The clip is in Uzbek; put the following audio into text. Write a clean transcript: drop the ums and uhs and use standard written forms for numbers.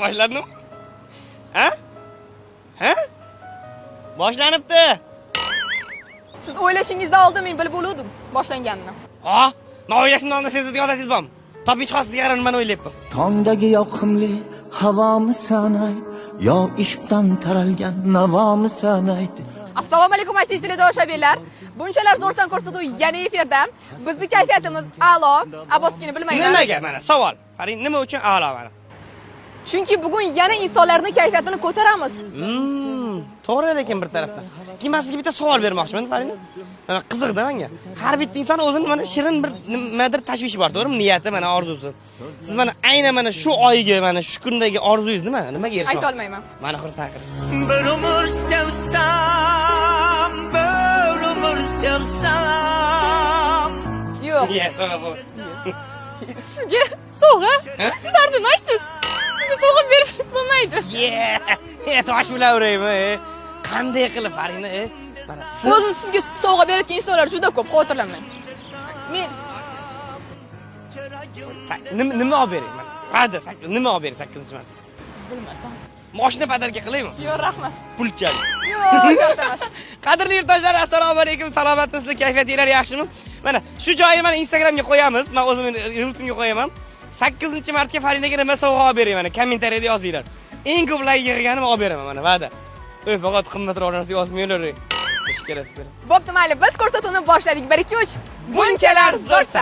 Boshlandimi? Ha? Ha? Boshlanibdi. Siz o'ylashingizdan oldin men bilib oluvdim boshlanganini. Ha? Men o'ylashimdan oldin sezadigan odatingiz bormi? Toping, hozir sizga qarab nimani o'ylayapman. Tongdagi yoqimli havomisan, ayt, yo ishqdan taralgan navomisan, ayt? Assalomu alaykum, aziz teletomoshabinlar. Bunchalar zo'rsan ko'rsatuvi yana efirda. Bizni kayfiyatimiz a'lo. Abboskini bilmayman. Nimaga mana savol? Qarang, nima uchun a'lo mana? Chunki bugun yana insonlarning kayfiyatini ko'taramiz. To'g'ri, lekin bir tarafdan. Keyin men sizga bitta savol bermoqchiman, Farina. Mana qiziqda menga. Har bitta inson o'zini mana shirin bir nimadir tashvishi bor, to'g'rimi? Niyati, mana orzusi. Siz mana aynan mana shu oyga, mana shu kundagi orzungiz nima? Nimaga erishmoqchi? Ayta olmayman. Mana xursand qilish. Bir umr sevsam, bir umr sevsam. Yo'q. Ye, sovg'a bu. Sizga sovg'a? Siz arzimaysiz. Sizga sovg'a berib bo'lmaydi. Ye, ye, tosh bilan uraymi? E? Qanday qilib, Farina? E? Mana siz O'zi sizga sovg'a berayotgan insonlar juda ko'p, xavotirlanmang. Men Nima olib bering? Mana va'da, nima olib bering 8-marta? Bilmasam. Moshina подарка qilaymi? Yo'q, rahmat. Pulchalik. Yo'q, shart emas. Qadrli yurtdoshlar, assalomu alaykum. Salomatmisizlar? Kayfiyatinglar yaxshimi? Mana shu joyini mana Instagramga qo'yamiz. Men o'zim Reelsimga qo'yaman. 8-martga Farinaga nima sovg'a olib bering, mana kommentariyada yozinglar. Eng ko'p layk yig'ganimni olib beraman, mana va'da. Ey, faqat qimmatroq narsa yozmanglar. Ish kerak. Bo'pti, mayli, biz ko'rsatuvni boshladik. 1 2 3. Bunchalar zo'rsan.